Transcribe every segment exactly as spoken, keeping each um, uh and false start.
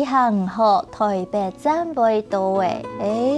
行好，台北站會到欸。欸，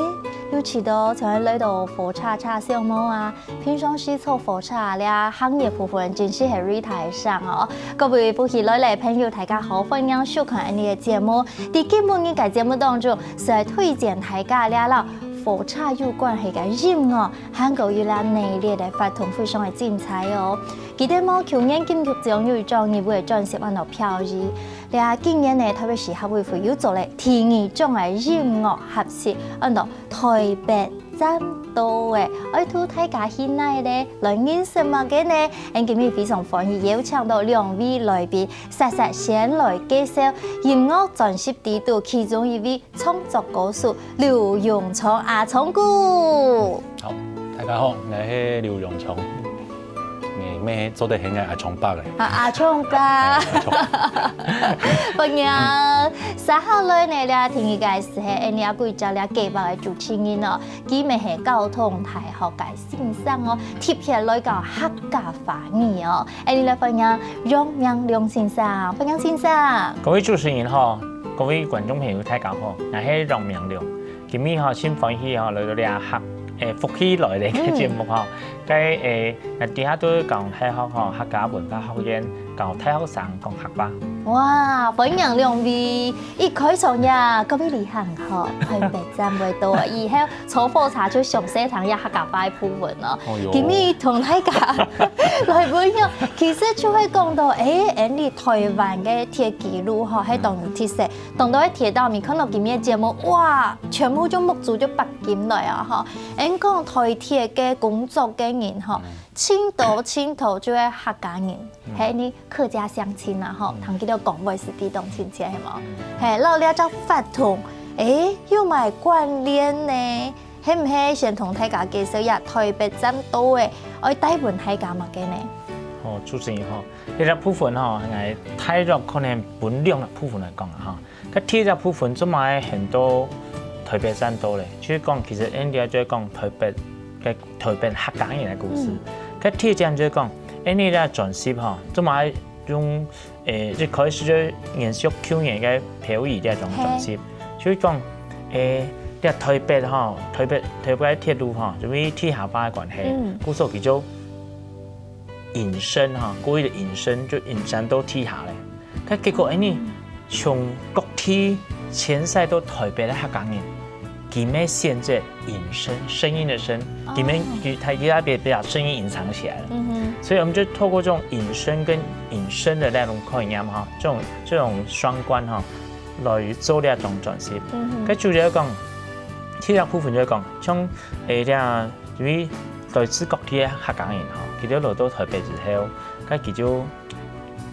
有試著像來到火車車廂無啊？平常時坐火車這行業部分真係係瑞大上哦。各位不時來來朋友，大家好，歡迎收看𠊎等个節目。在今晡日个節目當中，係推薦大家這摎火車有關係个音樂，還過有這系列个活動非常个精彩哦。記得無？舊年金曲獎有一張入圍个專輯安到飄移。 這今年呢，台北市客委會又做了第二張个音樂合輯，安到台北站到欸，愛渡大家去哪呢？來認識麼个呢？𠊎今日非常歡喜邀請到兩位來賓，煞煞先來介紹音樂專輯裡肚其中一位創作歌手劉永昌阿昌哥。 好，大家好，𠊎係劉永昌。你乜做得喊𠊎阿昌伯个。啊，阿昌伯。阿昌伯。歡迎，接下來呢，這第二个係𠊎等這幾隻這計畫个主持人哦，佢乜係交通大學个先生哦，特別來教客家話語哦。𠊎等來歡迎楊明亮先生，歡迎先生。各位主持人好，各位觀眾朋友大家好，𠊎係楊明亮。 今日吼，真歡喜吼，來到這客，欸，福氣來了个節目吼。該，欸，𠊎底下都係講大學吼，客家文化學院，教大學生講客話。哇，歡迎兩位！一開場呀，各位旅行吼，台北站會到，以後坐火車就詳細聽一下客家話个部分哦。哦喲。今日同大家來分享，其實就會講到，欸，𠊎等台灣个鐵枝路吼，係當有特色。 當多个鐵道迷看到今日个節目，哇，全部就目珠就擘金來啊吼！𠊎等講台鐵个工作个人吼，盡多盡多就係客家人，係你客家鄉親啊吼，同佢兜講話係非常親切，係無？係，然後這隻活動，欸，有麼个關聯呢？係毋係先同大家介紹一下台北站到欸，愛帶分大家麼个呢？哦，主持人吼，這隻部分吼，𠊎大約可能分兩個部分來講啊吼。 該第一隻部分，做麼个喊到台北站到咧？就係講，其實𠊎等就係講台北，个台北客家人个故事。該第二點就係講，𠊎等這專輯吼，做麼个用，欸，一開始就延續舊年个飄移這張專輯，就係講，欸，這台北吼，台北，台北个鐵路吼，因為地下化个關係，故所佢就延伸吼，故意个延伸，就延伸到地下咧。 該結果𠊎等從各地遷徙到台北个客家人，佢乜選擇音聲，聲音的聲，佢乜佢佢那邊把聲音隱藏起來了。所以我們就透過這種音聲跟隱聲的那種概念哈，這種這種雙關哈，來做這種轉型。該主要講，第一部分就係講，像誒這 因為來自各地个客家人吼，佢兜來到台北之後，該佢就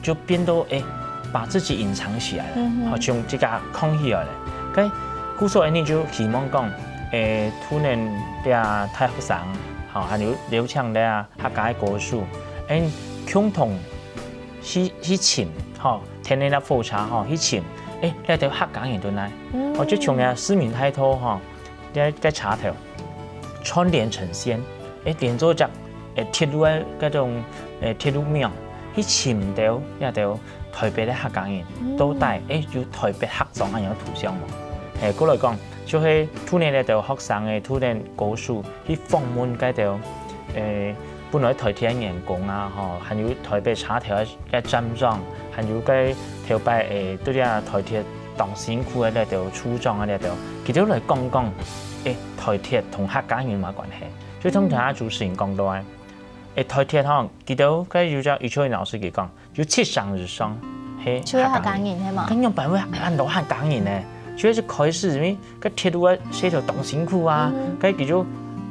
就變到誒，把自己隱藏起來了，吼，從自家囥起來了。該故所𠊎等就希望講，誒，透過這大學生，吼，還有邀請這客家个歌手，𠊎等共同去去尋，吼，跈等這火車吼去尋，誒，這兜客家人在哪？哦，就從這市民大道吼， 這个車頭串聯成線，誒，連做隻誒鐵路个該種誒鐵路網，去尋到這兜台北个客家人，到底誒有台北客庄恁樣个圖像無？誒，過來講，就係透過這兜學生个，透過歌手去訪問該兜誒本來台鐵个員工啊，吼，還有台北車頭个 个站長，還有該頭擺誒，對這台鐵當辛苦个這兜處長啊這兜，佢兜來講講，誒，台鐵同客家人有麼關係？就像頭下主持人講到个，誒，台鐵吼，佢兜該有隻余秋雨老師佢講，有七成以上係就係客家人，客家人係無？該仰般會恁多客家人呢？就係開始因為 該鐵路个事頭當辛苦啊，該佢就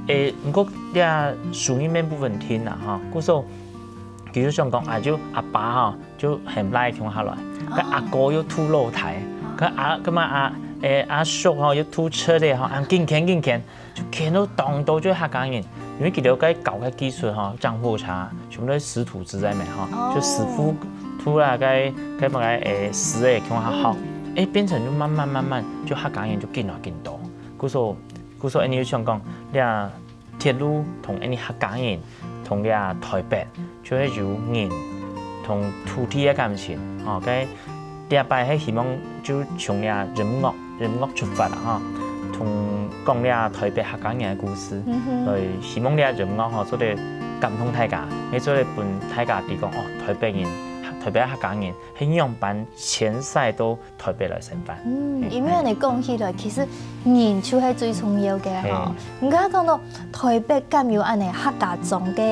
誒，毋過這收入面無穩定啊，吼，故所佢就想講啊，就阿爸吼，就喊倈仔共下來，該阿哥又渡老弟，該阿該麼阿誒阿叔吼又渡姪仔吼，恁緊牽緊牽，就牽到當多就客家人，因為佢兜該搞个技術吼，裝火車， 全部都係師徒制个咩吼，就師傅渡啊該該麼个誒師仔共下學，誒變成就慢慢慢慢就客家人就緊來緊多。故所故所𠊎等就想講，這鐵路同𠊎等客家人同這台北，就係有人同土地个感情，吼，該這擺係希望就從這音樂，音樂出發啦哈，同講這台北客家人个故事，嗯哼。來希望這音樂吼做得感動大家，也做得分大家知講哦，台北人，台北客家人係仰般遷徙到台北來生活。嗯，因為恁樣講起來，其實人就係最重要个吼。嘿。你剛剛講到台北敢有恁樣客家庄个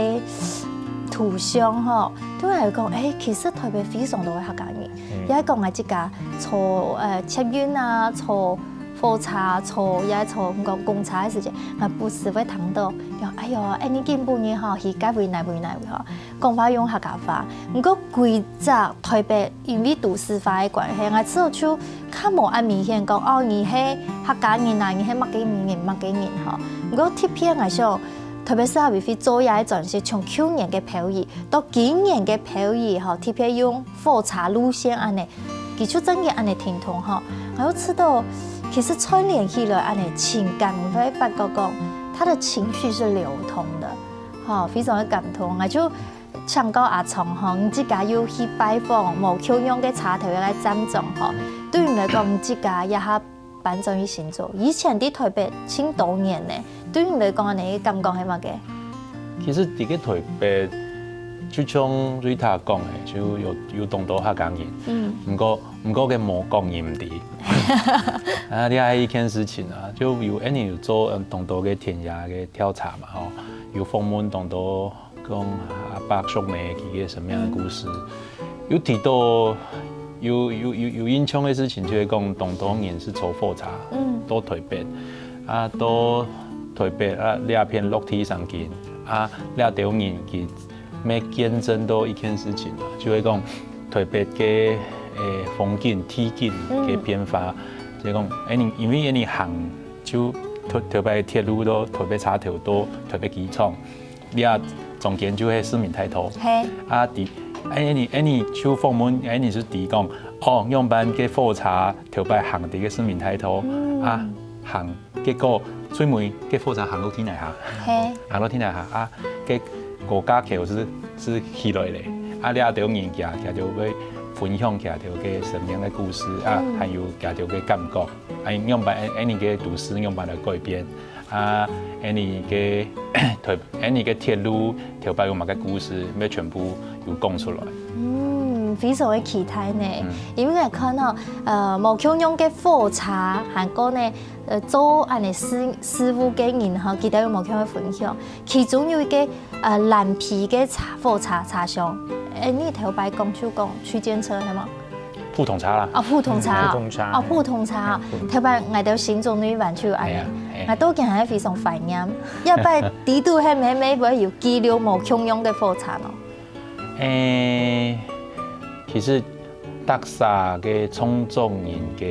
圖像吼，對我來講，誒，其實台北非常多个客家人。嗯。也講啊，自家坐，呃，捷運啊，坐火車，坐，也坐，講公車个時間，啊，不時會聽到，講，哎喲，哎，你今晡日吼，去該位哪位哪位吼，講話用客家話。毋過規隻台北因為都市化个關係，𠊎自家就較無恁明顯講，哦，你係客家人啊，你係麼个人，麼个人吼。毋過特別𠊎想，特別係阿偉輝做這个專輯，從舊年个標語到今年个標語吼，特別用火車路線恁樣，佢就真个恁樣停動吼。𠊎又知道，其實串聯起來恁樣情感，你會發覺講，他的情緒是流通的，吼，非常的感動。𠊎就 請教阿聰吼，你自家又去拜訪無共樣个車頭个站長吼，對你來講，你自家這下搬轉去新竹，以前在台北盡多年呢，對你來講，你个感覺係麼个？其實在个台北，就像Rita講个，就有，有當多客家人。嗯。毋過，毋過个無講人毋知。啊，這係一件事情啊，就有，恁樣有做，嗯，當多个田野个調查嘛，吼，有訪問當多 講阿伯叔呢，佢个生命个故事。嗯。有提到，有，有，有，有印象个事情，就係講，當多人係坐火車，嗯。到台北，啊，到台北啊，這片落地生根，啊，這兜人佢乜見證到一件事情啊，就係講，台北个，誒，風景、地景个變化，嗯。就係講，誒，你，因為你行，就頭，頭擺鐵路到台北車頭到台北機場， 這中間就係市民大道。嘿。啊，在，恁樣，恁樣就訪問，恁樣就知講，哦，仰般个火車頭擺行在个市民大道，嗯。啊，行，結果最尾个火車行到地泥下，嘿。行到地泥下，啊，个高架橋係，係起來咧。啊，這兜人佢，佢就會分享佢兜个生命个故事，啊，嗯。還有佢兜个感覺，啊，仰般，恁樣个都市仰般來改變。 啊，恁樣个，台，恁樣个鐵路，頭擺有麼个故事，乜全部有講出來。嗯，非常个期待呢。嗯。因為𠊎看吼，呃，無共樣个火車，還過呢，呃，做恁樣事，事務个人吼，佢兜有無共樣个分享。其中有一個，呃，藍皮个車，火車車廂，誒，你頭擺講就講區間車，係無？ 普通車啦。哦，普通車啊。普通車。哦，普通車啊。嗯。頭擺𠊎兜新竹內灣就有恁樣。係啊，係。𠊎到今還非常懷念。這擺底肚係毋係會有記錄無共樣个火車呢？誒，其實逐儕个創作人个，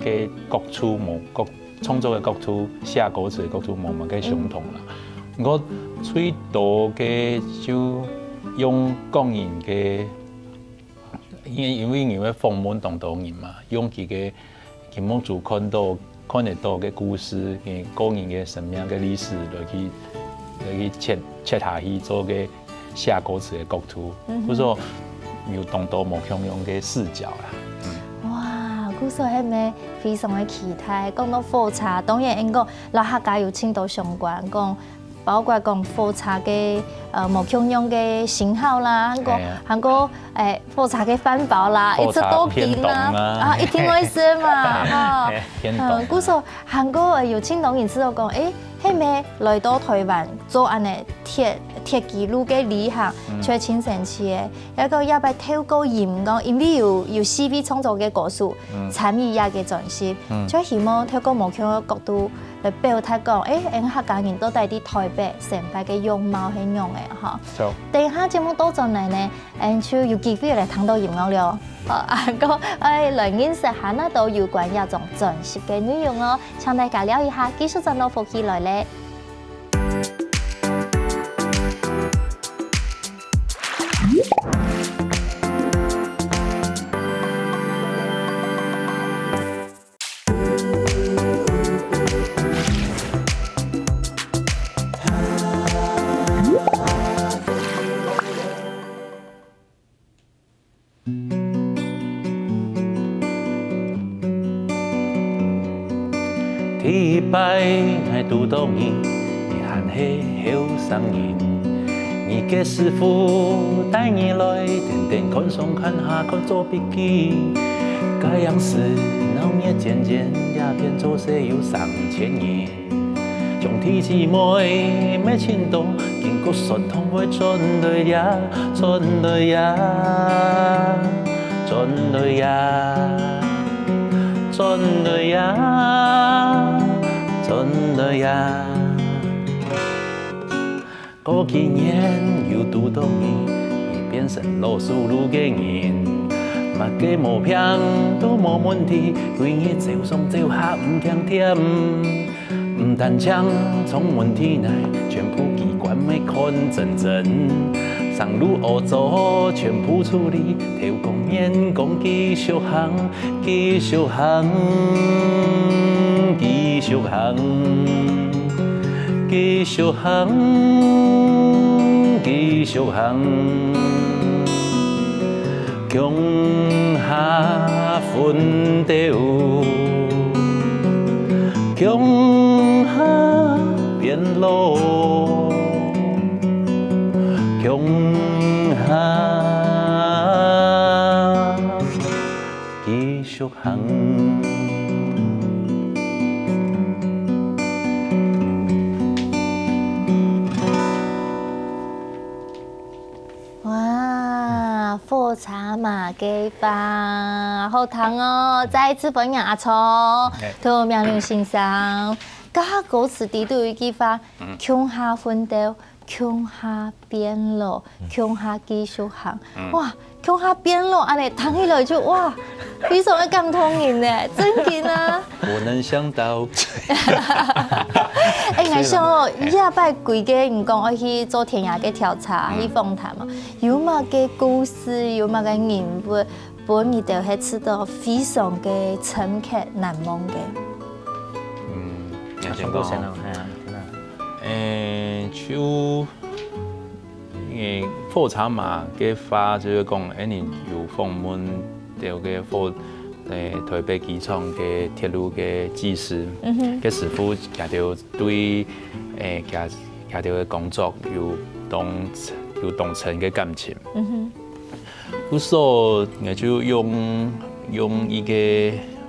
个角度無，角，創作个角度、寫歌詞个角度無麼个相同啦。嗯。毋過最多个就用個人个 因為，因為你會訪問當多人嘛，用佢个，佢目珠看到，看得到个故事，佢個人个生命个歷史來去，來去切，切下去做个寫歌詞个角度。嗯哼。故所有當多無共樣个視角啦。嗯。哇，故所係毋係非常个期待。講到火車，當然應該摎客家有盡多相關，講 包括講火車个，呃，無共樣个型號啦，還過，係啊。還過，誒，火車个飯包啦，火車一直到今啦，便當啦。啊，一定會食嘛，哈。係，便當。嗯，故所還過，呃，有盡多人知道講，誒，係毋係來到台灣做恁樣鐵，鐵枝路个旅行，嗯。就盡神奇个。 也講也愛透過音樂，因為有，有四位創作个歌手，嗯。參與這个專輯，嗯。就希望透過無共个角度來表達講，誒，𠊎客家人到底在台北生活个樣貌係仰个吼。著。等一下節目倒轉來呢，𠊎就有機會來聽到音樂了。好，啊，過，誒，來認識還較多有關這張專輯个內容哦。請大家尞一下，繼續轉到福氣來了。第一擺𠊎堵著你，你還係後生人。你个師傅帶你來，天天看上看下看做筆記。該樣時鬧熱煎煎，這片做事有三千人。兄弟姊妹乜盡多，經過山痛會轉來呀，轉來呀，轉來呀。 轉來呀，轉來呀。過幾年又堵著你，你變成老樹路个人，麼个毛病都無問題，歸日走上走下毋驚悿。毋單淨從問題內，全部機關乜看真真，生路惡做全部處理，頭光面光繼續行。 繼續行，繼續行，繼續行，繼續行，共下奮鬥，共下變老，共下 繼續行。哇，火車嫲个花，好聽哦！再一次歡迎阿聰，同明龍先生。這下歌詞裡肚有一句話，共下奮鬥， 共下變老，共下繼續行。哇，共下變老，恁仔聽起來就哇，非常个感動人呢，真个啊！我能想到。哎，𠊎想哦，下擺歸個你講愛去做田野个調查，去訪談嘛，有麼个故事，有麼个人物，分你兜係試著非常个深刻難忘个？嗯，你先講哦。 誒，就誒火車嫲个話，就係講，誒，你有訪問到个火，誒，台北機場个鐵路个技師，个師傅，佢兜對，誒，佢佢兜个工作有當有當深个感情。 故所，𠊎就用用一個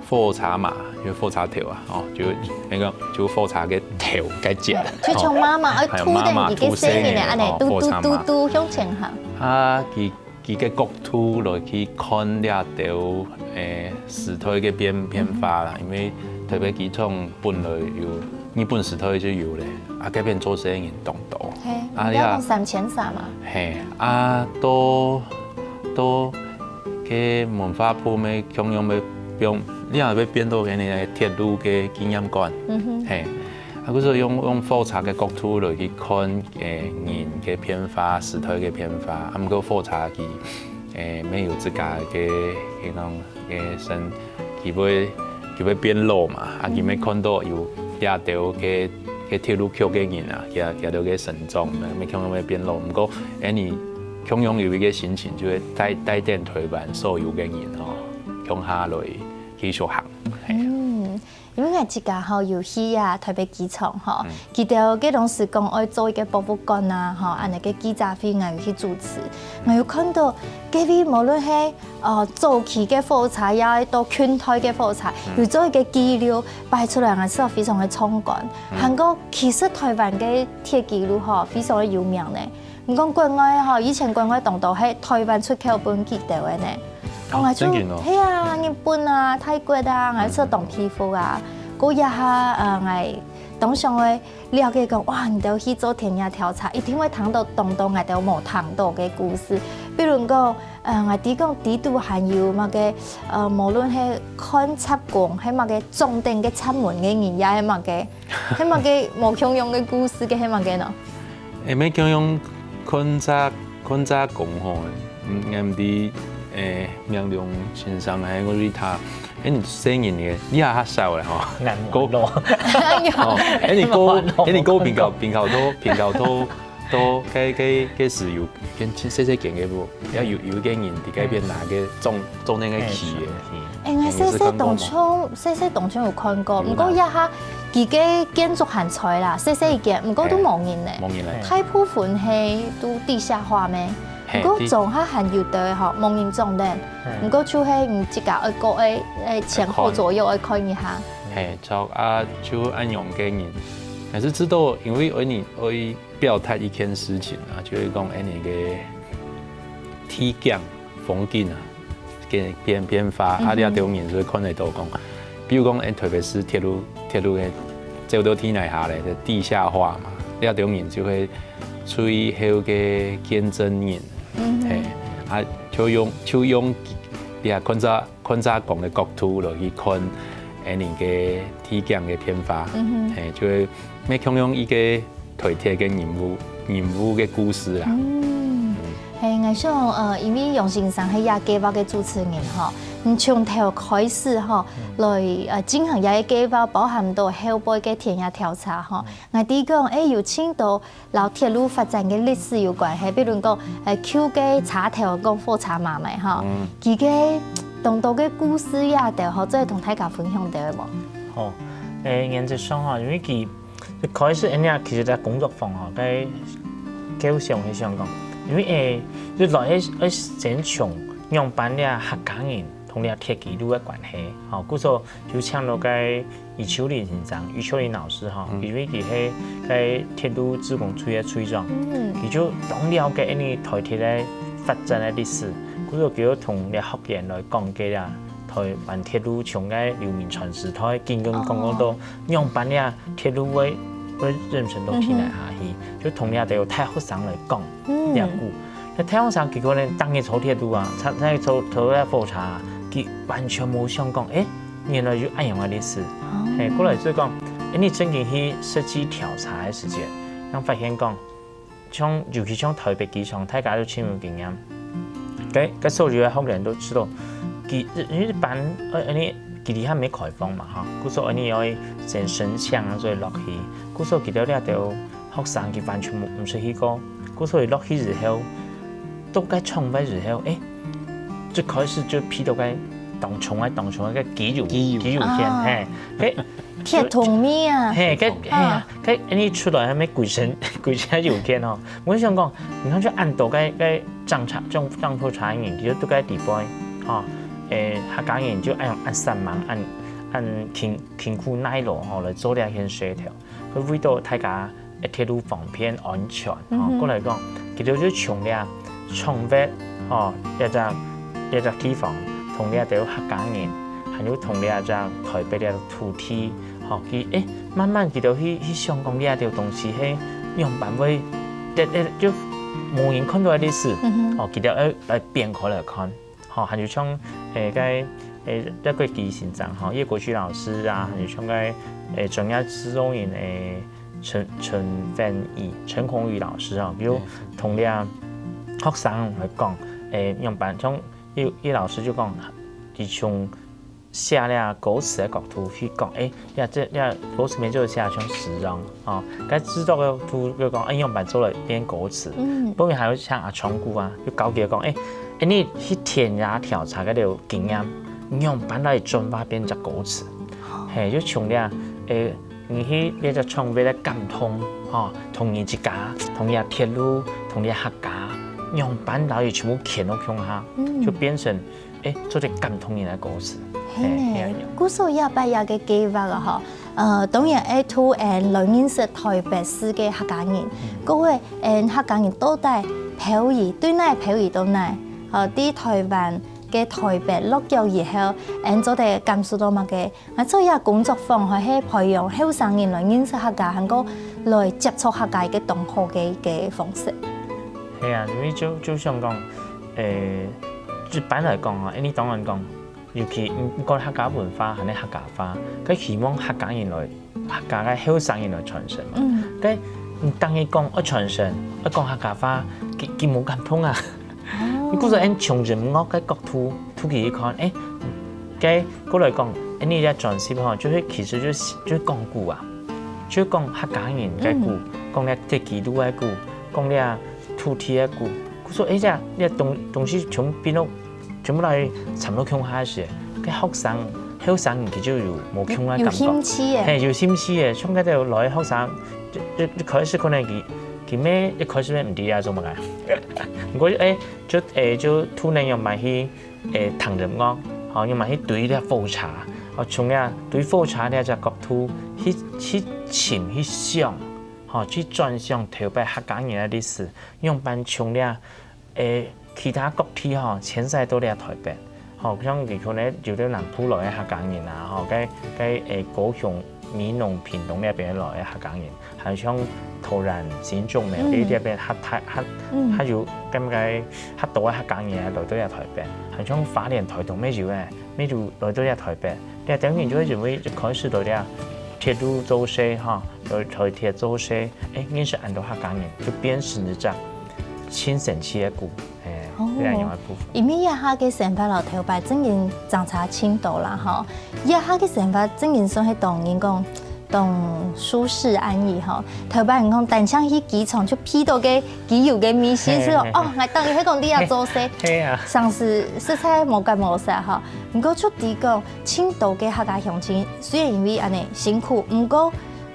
火車嫲，就火車頭啊，哦，就該個就火車个頭該節，就像媽媽愛吐等佢个細人仔恁仔，嘟嘟嘟嘟向前行。啊，佢佢个角度來去看這兜誒時代个變變化啦，因為台北機場本來有日本時代就有咧，啊，該片做事个人當多，係，啊，你講三千三嘛？係，啊，到 到該文化部个共樣愛變，你也愛變到該个鐵路个紀念館，係。啊，故所用用火車个角度來去看，誒，人个變化、時代个變化，啊，毋過火車佢，誒，乜有自家个該種个生，佢會佢會變老嘛，啊，佢乜看到有這兜个个鐵路局个人啊，佢佢兜个成長，乜共樣會變老。毋過，誒，你 共樣有一個心情，就係帶帶等台灣所有个人吼，共下來繼續行。嗯，因為𠊎自家吼有去啊台北機場吼，佢兜該當時講愛做一個博物館啊，吼，恁仔个記者會𠊎有去主持，𠊎有看到該位無論係呃早期个火車，也到近代个火車，有做一個記錄擺出來，𠊎試著非常个壯觀。還過其實台灣个鐵枝路吼，非常个有名呢。 你講國外吼，以前國外當多係台灣出口分佢兜个呢。哦，𠊎就，真个哦。係啊，日本啊、泰國啊，𠊎就當佩服啊。過這下，呃，𠊎當想愛了解講，哇，你兜去做田野調查，一定會聽到當多𠊎兜無聽到个故事。比如講，呃，𠊎知講裡肚還有麼个，呃，無論係看插工，係麼个掌等个插門个人，也係麼个，係麼个無共樣个故事个，係麼个呢？ 誒，乜共樣看隻看隻工吼，嗯，𠊎毋知，誒，明龍先生還有Rita，誒，你細人个，你也較少咧吼。𠊎無老。哦，誒，你哥，誒，你哥平頭平頭都平頭都到該該該時有間細細間个屋，也有有一个人佇該片拿个種種那个旗个。哎，我細細當中，細細當中有看過，毋過這下佢个建築還在啦，細細一間，毋過都無人呢。無人咧。大部分係都地下化咩？嘿毋過總下還有个吼，無人種咧。毋過就係你自家愛過愛愛前後左右愛看一下。嘿，就啊就恁樣个人，但是知道因為愛你愛表達一件事情啊，就係講哎你个地景風景啊，个變變化啊，這兜人就會看得到講，比如講哎台北市鐵路鐵路个走到地泥下咧，就地下化嘛，這兜人就會最後个見證人，嘿，啊就用就用你看看早看早講个角度落去看，哎你个地景个變化，嘿，就會乜共樣一个 台鐵个人物人物个故事啦。嗯，係，𠊎想，呃，因為楊先生係這計畫个主持人吼，你從頭開始吼，來呃進行這个計畫，包含到後背个田野調查吼。𠊎知講，誒，有盡多摎鐵路發展个歷史有關係，比如講，誒，舊个車頭講火車嘛嘛吼，佢个當多个故事也得吼，做得同大家分享得無？好，誒，原則上吼，因為佢 一開始，𠊎等其實在工作坊吼，該構想係想講，因為誒，一來係係先從仰般這客家人同這鐵枝路个關係，吼，故所就請到該余秋林先生，余秋林老師吼，因為佢係該鐵路志工隊个隊長，佢就當了解𠊎等台鐵个發展个歷史，故所佢就同這學員來講解啊，台灣鐵路從該劉銘傳時代，緊跟講講到 仰般這鐵路會會延伸到地泥下去，就同這兜大學生來講這故。該大學生佢可能逐日坐鐵路啊，逐逐日坐坐該火車啊，佢完全無想講，誒，原來有恁樣个歷史。嘿，過來就講，誒，你正經去實際調查个時節，正發現講， 像尤其像台北機場，大家都盡有經驗。該該所有个學員都知道，佢因為一般呃，因為佢這下還未開放嘛哈，故所𠊎等愛先申請啊，所以落去。故所佢兜這兜學生佢完全無毋識去過，故所佢落去之後，到該場位之後，誒，最開始就遇到該當衝啊當衝啊該機油機油線，嘿，該 鐵桶味啊，嘿，該嘿啊，該你出來還沒鬼神鬼神有見哦。我想講，你看就恁多該該上車上上火車人，佢就在該底背，吼，誒，客家人就恁樣恁煞猛，恁恁勤勤苦耐勞吼來做這件事情，佢為到大家誒鐵路方便安全，吼，過來講，佢兜就從這場域，吼，這隻這隻地方，同這兜客家人，還有同這隻台北這土地， 吼，佢誒慢慢佢兜去去想講這兜東西係仰般會，誒誒就無人看過个歷史，吼，佢兜愛來變開來看，吼，還有像誒該誒葉國基先生吼，葉國基老師啊，還有像該誒專業製作人誒陳陳煥宇、陳宏宇老師吼，比如同這學生來講，誒仰般像葉葉老師就講，佢從 寫這歌詞个角度去講，誒，這這這歌詞面就寫像詩樣，吼，該製作个圖就講，誒，仰般做來變歌詞。嗯，後面還有像阿昌哥啊，就教佢講，誒，誒，你去田野調查个了經驗，仰般來轉化變隻歌詞，嘿，就從這，誒，你去這隻場域个感動，吼，同你自家，同這鐵路，同這客家，仰般摎佢全部牽到共下，就變成 誒，做得感動人个故事。係呢，故所這擺這个計畫啊，吼，呃，當然愛同𠊎來認識台北市个客家人，各位，𠊎客家人到底漂移，對哪漂移到哪，吼，在台灣个台北落腳以後，𠊎做得感受到麼个？ 𠊎做這工作坊，還係培養後生人來認識客家，還過來接觸客家一个當好个一个方式。係啊，因為就就像講，誒，一般來講啊，誒，你當然講，尤其毋管客家文化還係客家話，佢希望客家人來，客家个後生人來傳承嘛。嗯，該你當然講愛傳承，愛講客家話，佢佢無感動啊。 你故所恁從音樂个角度，突起去看，誒，該過來講，誒，你這專輯吼，就係其實就係就係講古啊，就係講客家人个古，講个鐵枝路个古，講這土地个故，故所，哎呀，這東東西全部變到，全部來摻到共下時，該學生、後生人佢就有無共个感覺。有興趣个。嘿，有興趣个，像該兜來个學生，一一一開始可能佢佢乜一開始乜毋知啊做麼个，毋過哎，就哎就突然樣嘛去。 誒，聽音樂，吼，又嘛去對這火車，吼，從這對火車這隻角度去去尋去想，吼，去轉想頭擺客家人个歷史，樣般從這誒其他各地吼遷徙到這台北，吼，像佢可能有兜南部來个客家人啊，吼，該該誒高雄、美濃、屏東那邊來个客家人，還像桃園、新竹、苗栗這邊較大較較有感覺較多个客家人來到這台北，還像花蓮、台東乜有誒，乜有來到這台北。這等於就會認為一開始到這鐵路做事吼，來台鐵做事，誒，認識恁多客家人，就變成一隻盡神奇个故，誒，這樣樣个部分。因為這下个生活摎頭擺正經相差盡多啦吼，這下个生活正經算係當人講 當舒適安逸吼。頭擺人講單淨去機場就鼻到个機油个味緒，係哦，𠊎當然係講你也做事，係啊，上司實在無干無事吼。毋過就知講，盡多个客家鄉親，雖然因為恁呢辛苦，毋過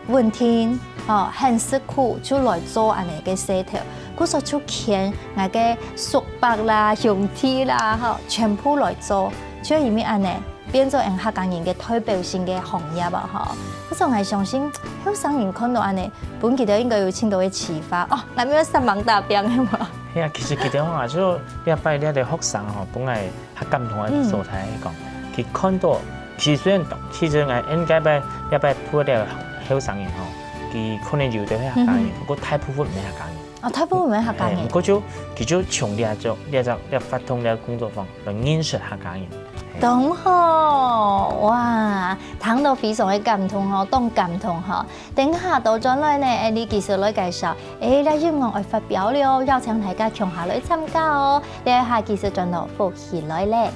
穩定吼，很食苦，就來做恁呢个事頭。故所就牽𠊎个叔伯啦、兄弟啦吼，全部來做，就因為恁呢。 變做𠊎客家人个代表性个行業啊吼。故所𠊎相信後生人看到恁呢，分佢兜應該有盡多个啟發。哦，𠊎乜愛煞猛打拚个嘛。係啊，其實佢兜啊，就這擺這兜學生吼，本來較感動个所在講，佢看到，其實雖然其實𠊎應該擺這擺部分个後生人吼，佢可能有兜係客家人，毋過大部分毋係客家人。 哦，大部分毋係客家人。毋過就佢就從這種這種這活動這工作坊來認識客家人。當好，哇，聽到非常个感動吼，當感動吼。等下倒轉來呢，𠊎俚繼續來介紹，誒，這音樂愛發表了，邀請大家共下來參加哦。這下繼續轉到福氣來了。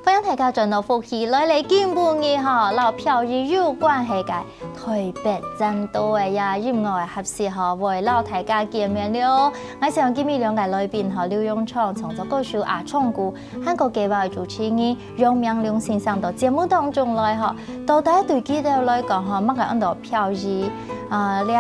歡迎大家轉到福氣來了，今晡日吼，摎飄移有關係个台北站到个呀，音樂个合集吼，會摎大家見面了。𠊎想今晡日兩個來賓吼，劉永昌創作歌手阿昌哥，還過計畫个主持人楊明龍先生到節目當中來吼，到底對佢兜來講吼，麼个安到飄移啊？這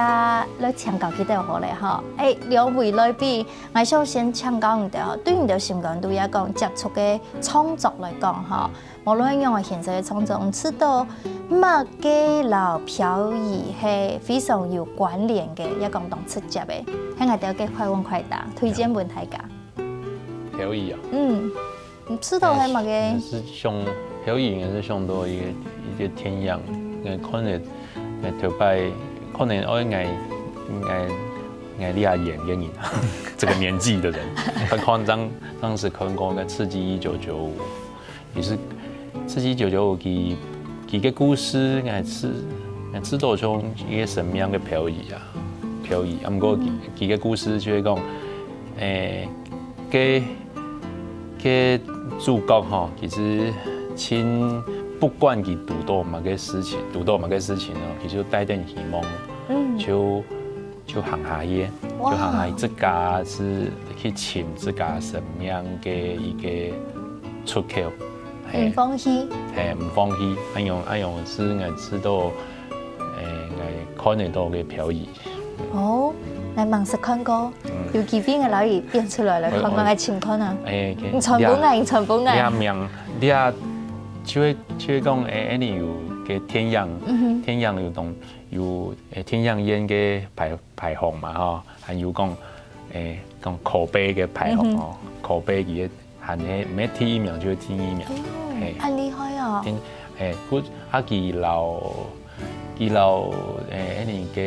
來請教佢兜好了吼。誒，兩位來賓， 𠊎想先請教你兜吼，對你兜心肝肚也講接觸个創作來講吼，無論仰个形式个創作，你試著麼个摎飄移係非常有關聯个，也講當直接个，係𠊎兜个快問快答，推薦分大家。飄移啊？嗯。 毋知道係麼个。也是想，飄移應該係想到一個一個天陽，應該可能，應該頭擺可能哦，應該應該應該這下演个人，這個年紀的人，他看當當時看過那《刺激一九九五》，也是《刺激一九九五》佢佢个故事，應該係應該係到像一個生命个飄移啊，飄移。啊，毋過佢佢个故事就係講，誒，个 个主角吼，其實盡不管佢堵到麼个事情，堵到麼个事情哦，佢就帶等希望，嗯。就就行下去，哇。就行下去，自家係去尋自家生命个一個出口，嘿。毋放棄。嘿，毋放棄，恁樣恁樣係𠊎試著，誒，𠊎看得到个飄移。 哦，𠊎吂識看過，嗯。有機會𠊎摎佢變出來，來看看𠊎情況啊。誒，你傳分𠊎，你傳分𠊎。這名，這就係就係講，誒，恁樣有个天陽，嗯哼。天陽有當有，誒，天陽縣个排排行嘛吼，還有講，誒，講口碑个排行哦，嗯哼。口碑佢个 還係毋係第一名就係第二名。哦，嘿。恁厲害哦。真，嘿，故啊佢摎佢摎誒，恁樣个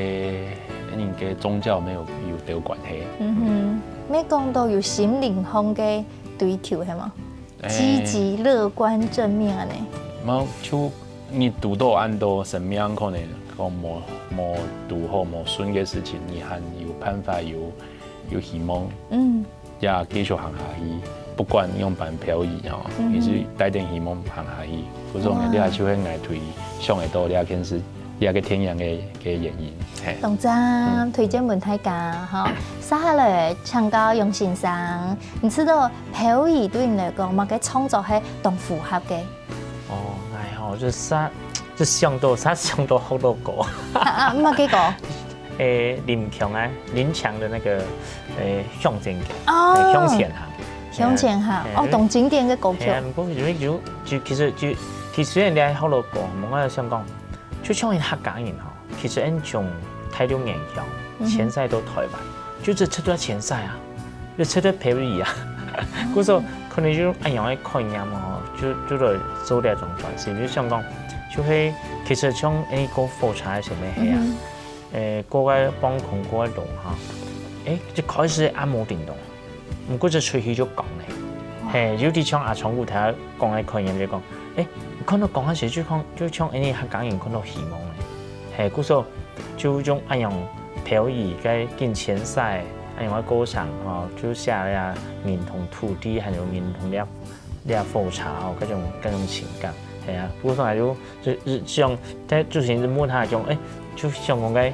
恁樣个宗教乜有有兜關係。嗯哼，乜講到有心靈上个追求係無？誒。積極、樂觀、正面恁樣。無，就你堵到恁多生命可能講無無堵好、無順个事情，你還有辦法有有希望，嗯，也繼續行下去。不管仰般漂移哦，嗯哼，你係帶等希望行下去。故所你這就係𠊎推想會到這件事，這个電影个个原因。嘿，當讚，推薦分大家哈。接下來請教楊先生，你知道漂移對你來講，麼个創作係當符合个？ 哦，𠊎吼就煞就想到煞想到學老歌，啊，麼个歌？誒，林強啊，林強的那個誒向前行，哦，向前行，向前行，哦，當經典个歌曲。係啊，毋過因為就就其實就其實雖然你愛學老歌，毋過𠊎想講，就像客家人吼，其實𠊎從大陸原鄉遷徙到台灣，就係出到遷徙啊。 又出得漂移啊。故所可能就恁樣个概念哦，就就來做這種轉型，就想講，就係其實像誒過火車个時候係啊，誒過个磅空過个籠哈，誒一開始也無叮咚，毋過就出去就講咧，嘿，有點像阿昌古頭講个概念就講，誒看到講个時就講就像誒客家人看到希望咧，嘿，故所 就用恁樣漂移个緊遷徙，恁樣个過程吼，就寫了人同土地，還有人同這這火車吼，該種該種情感，係啊。故所來就就就想，但主持人就問佢講，誒，就想講該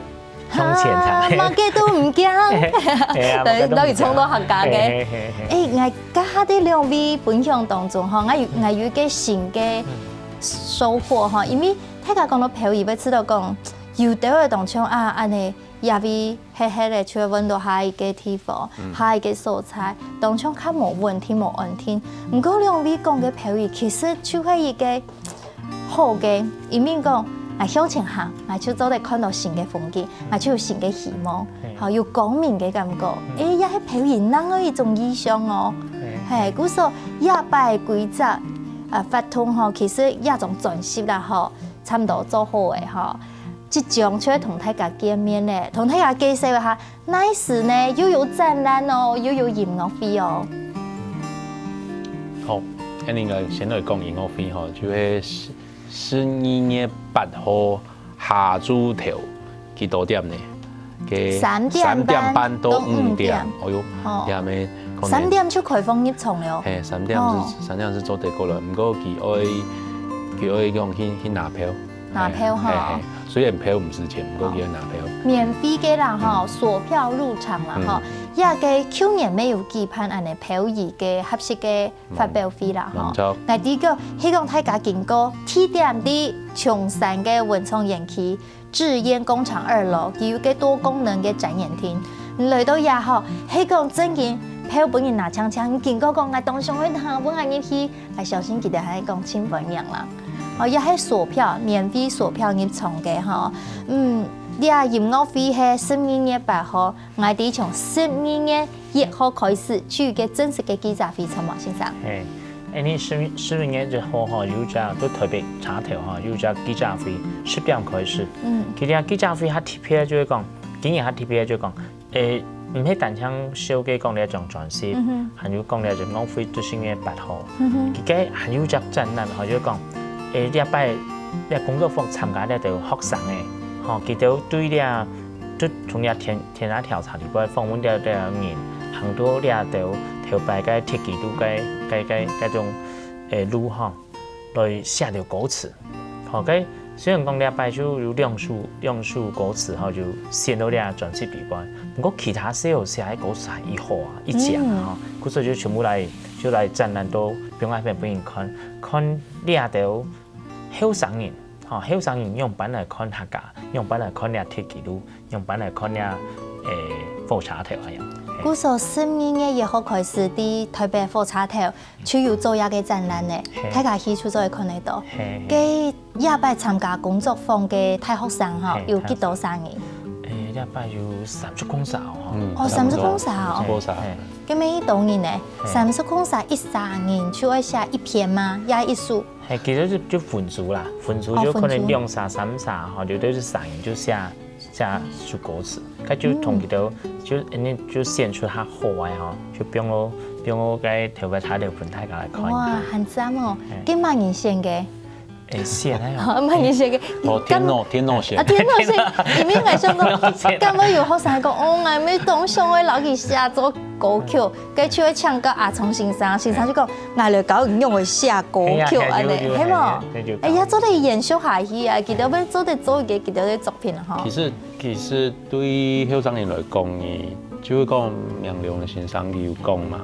向前行，麼个都毋驚，係啊，對，麼个都毋驚，都有創作客家个。誒，𠊎加下這兩位分享當中吼，𠊎有𠊎有一個新个收穫吼，因為 大家講到漂移，會知道講，有兜个當像啊，恁呢，這位歇歇咧，就會換到下一個地方，下一個所在，當像較無穩定、無安定。毋過兩位講个漂移，其實就係一個好个，一面講，𠊎向前行，𠊎就做得看到新个風景，𠊎就有新个希望，好，有光明个感覺。誒，也係漂移另外一種意象哦。係，故所這擺歸隻 呃，活動吼，其實這種專輯啦吼，差毋多做好个吼。即將就會同大家見面咧，同大家介紹一下，哪時呢又有展覽哦，又有音樂會哦。好，恁呢𠊎先來講音樂會吼，就係十十二月八號 下晝頭幾多點呢？該三點半到五點。哦喲，這下仔可能三點就開放入場了。嘿，三點係三點係做得過來，毋過佢愛佢愛講去去拿票。拿票哈。嘿嘿，雖然票毋使錢，毋過佢愛拿票。免費个啦吼，索票入場啦吼。這个舊年乜有舉辦恁呢漂移个合適个發表會啦吼。𠊎知个，希望大家經過地點在松山个文創園區 製煙工廠二樓，佢有个多功能个展演廳。你來到這吼，係講正經，票分人拿淨淨，你經過講，𠊎當想愛拿，分𠊎入去，𠊎相信佢兜還係講盡歡迎啦。哦，也係索票，免費索票入場个吼。嗯，這音樂會係十二月八號，𠊎兜從十二月一號開始，就有个正式个記者會，著無，先生？嘿，恁呢十十二月一號吼，有隻在台北車頭吼，有隻記者會，十點開始。嗯。佢這記者會較特別，就係講，今年較特別，就係講，誒，毋係單淨紹介講這張專輯，還有講這隻音樂會，十二月八號。佢个還有隻展覽吼，就係講，誒，這擺這工作坊參加這兜學生誒，吼，佢兜對這 就從這田田野調查裡背訪問了這人，行到這兜頭擺个鐵枝路个个个个種誒路吼，來寫條歌詞。吼，該雖然講這擺就有兩首兩首歌詞吼，就選到這專輯裡背，毋過其他細人寫个歌詞還已好啊，已靚啊吼，故所就全部來就來展覽到中央海邊分人看，看這兜後生人，吼，後生人仰般來看客家，仰般來看這鐵枝路。 仰般來看這誒火車頭恁樣。故所十二月一號開始，在台北火車頭就有做這个展覽呢，大家去就做得看得到。該這擺參加工作坊个大學生吼，有幾多儕人？誒，這擺有三十公儕哦。哦，三十公儕哦。三十公儕。該乜當多人呢，三十公儕一儕人就愛寫一篇嘛，也一首。 嘿，其實就就分組啦，分組就可能兩儕、三儕吼，就都係三人就寫寫首歌詞，該就同佢兜就恁呢就選出較好个吼，就放到放到該頭擺車頭分大家來看。哇，還讚哦！該麼人選个？會寫个哦。好，慢一些个。哦，電腦，電腦寫。啊，電腦寫，因為𠊎想到，電腦寫。敢會有學生講，哦，𠊎乜當想愛摎佢寫做歌曲，該就會請教阿聰先生，先生就講，𠊎來教你仰會寫歌曲，嘿呀，嘿，有，有，按呢，係無？嘿，嘿，有，哎呀，做得延續下去啊，佢兜會做得做一個佢兜个作品吼。其實，其實對後生人來講呢，就係講明龍先生佢有講嘛，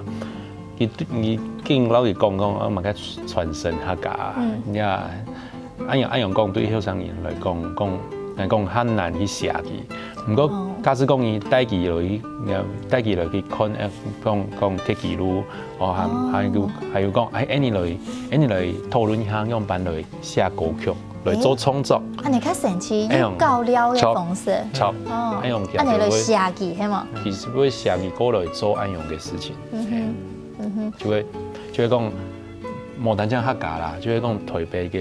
佢，佢緊摎佢講講，啊，嘛該傳承客家啊，嗯。呀， 恁樣，恁樣講，對後生人來講，講，來講較難去寫佢。毋過，哦。假使講你帶佢落去，帶佢落去看，呃，講，講鐵枝路，哦，還，哦。還有，還有講，哎，恁樣來，恁樣來討論一下，仰般來寫歌曲，來做創作。欸，恁樣較神奇，哎喲，用交流个方式。著，著。哦，恁樣其實會，恁樣來寫佢，係無？其實會寫佢過來做恁樣个事情。嗯哼，嘿。嗯哼。就會，就會講， 無單淨客家啦，就係講台北个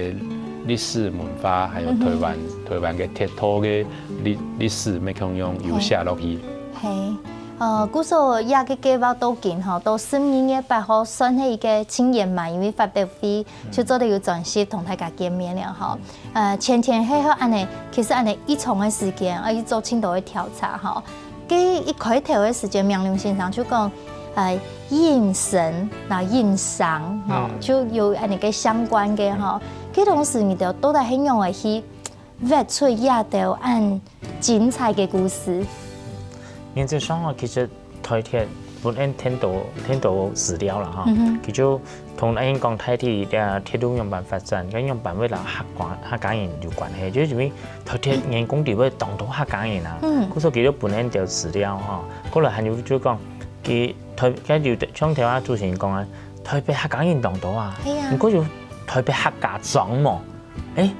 歷史文化，還有台灣，嗯哼。台灣个鐵道个歷，歷史，乜共樣有寫落去。嘿，呃，故所這個計畫到今吼，到十二月八號算係一個盡圓滿，因為發表會就做得有專輯同大家見面了吼。呃，前前後後恁樣，其實恁樣一長个時間，愛去做盡多个調查吼。 該一開頭个時間，明龍先生就講，呃，印神，那印商，吼，嗯。就有恁樣个相關个，吼。該當時你兜到底係仰會去挖出這兜恁精彩个故事？原則上哦，其實台鐵本身聽到，聽到資料啦，吼，嗯哼。佢就 同𠊎講，大體這鐵路仰般發展，該仰般會摎客家，客家人有關係，就係因為台鐵員工裡背當多客家人啊，嗯。故所佢就分𠊎兜資料吼。過來還有就講，佢台，該有像頭下主持人講啊，台北客家人當多啊，係啊。毋過有台北客家莊無？ 欸，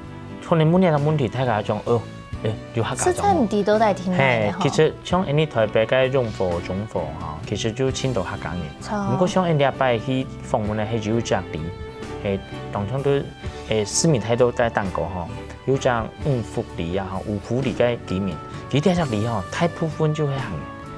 可能問這個問題，大家講，哦，欸，有客家莊無？實在毋知到底聽哪个吼。嘿，其實像𠊎俚台北个永和、中和吼，其實就盡多客家人。著。毋過像𠊎俚這擺去訪問个係有隻里，嘿，當中都，欸，市民大多在打過吼，有隻五福里啊，吼，五福里个居民，佢這隻里吼，大部分就係客人。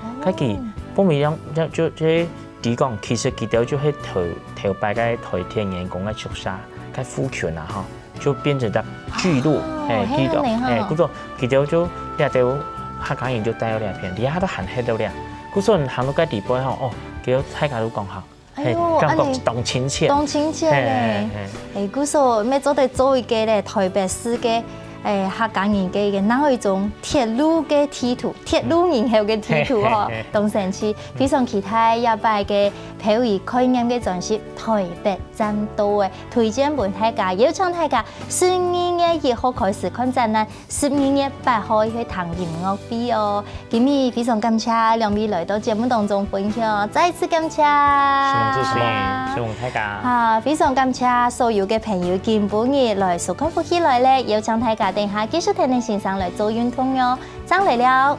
哦。該佢，不一樣，就，就，就係佢講，其實佢兜就係頭，頭擺个台鐵員工个宿舍，个附近啊，吼。 就變成隻聚落，哦，嘿，聚落，係恁樣吼。嘿，故所佢兜就這兜客家人就戴到這片，這下都還歇到這。故所行到該地方吼，哦，佢兜大家都講客，哎喲，嘿，感覺恁樣當親切。當親切咧。嘿，嘿，嘿。哎，故所乜做得做一個咧，台北市个，哎，客家人个一個另外一種鐵路个地圖，鐵路人口个地圖吼，嘿，嘿，嘿。當神奇。非常期待這擺个標語概念个專輯《台北站到》个推薦分大家，邀請大家 十二月一號開始看展覽，十二月八號去聽音樂會哦。今日非常感謝兩位來到節目當中分享，再一次感謝。承蒙主持人，承蒙大家。啊，非常感謝所有个朋友今晡日來收看福氣來了，邀請大家等下繼續跈等先生來做運動喲。正來尞。